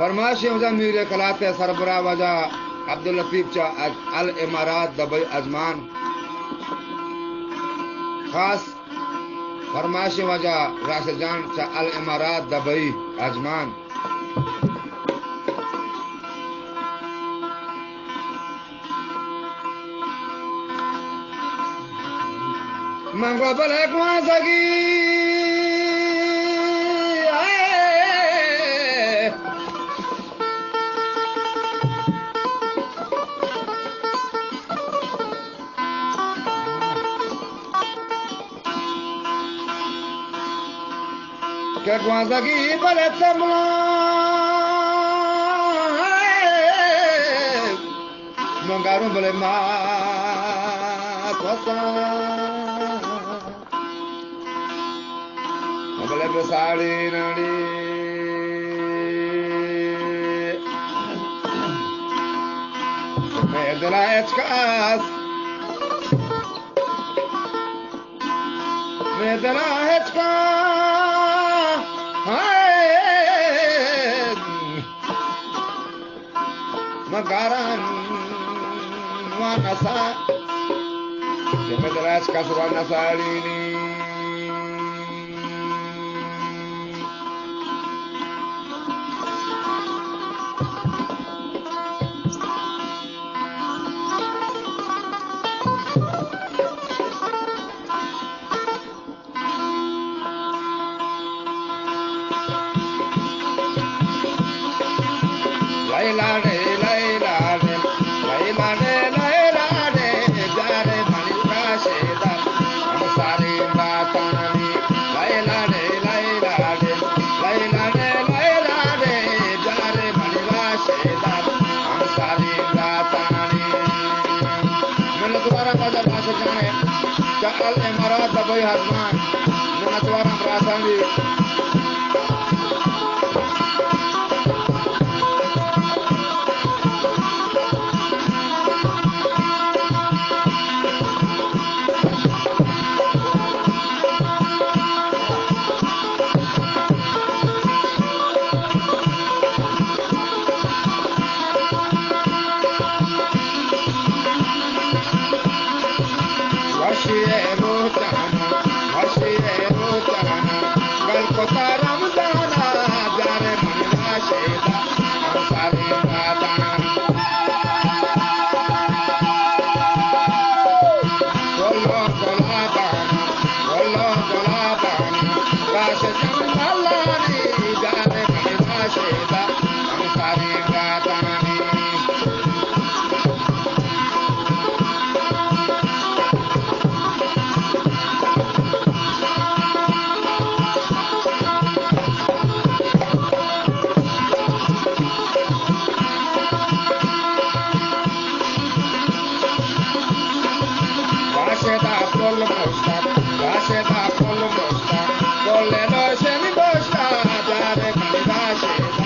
فرمائشیں واجہ میر کلات ءِ سربراہ واجہ عبداللطیف چہ الامارات دبئی ازمان، خاص فرمائشیں واجہ راشد جان چہ الامارات دبئی ازمان۔ من گو بلے گوانزگی، اے، کہ گوانزگی بلے تمنا، من گاروں بلے ما کوساں، بلے بساڑی ناڑی۔ مئے دلا ہچ کس، مئے دلا ہچ کس، ہائے، مگاران وانسا، کہ مئے دلا ہچ کس وانساڑینی۔ لیلا رے، لیلا رے، لیلا رے، لیلا رے، پیارے منی راشدا، ہم ساری باتانی۔ لیلا رے، لیلا رے، لیلا رے، لیلا رے، پیارے منی راشدا، ہم ساری باتانی۔ منتوارا واجہ راشد جان ءِ، چہ الامارات دبئی ازمان، منتوارا براسانی۔ وشی ءِ روچانا، وشی ءِ روچانا، گل کتا رمضانا، پیارے منی راشدا، ہم ساری باتانی۔ گلو گلابانی، گلو گلابانی، راشد جان لالانی، پیارے منی راشدا، ہم ساری باتانی۔ راشدا پل مشتاق، راشدا پل مشتاق، پل لوشن دوشتا، پیارے منی راشدا۔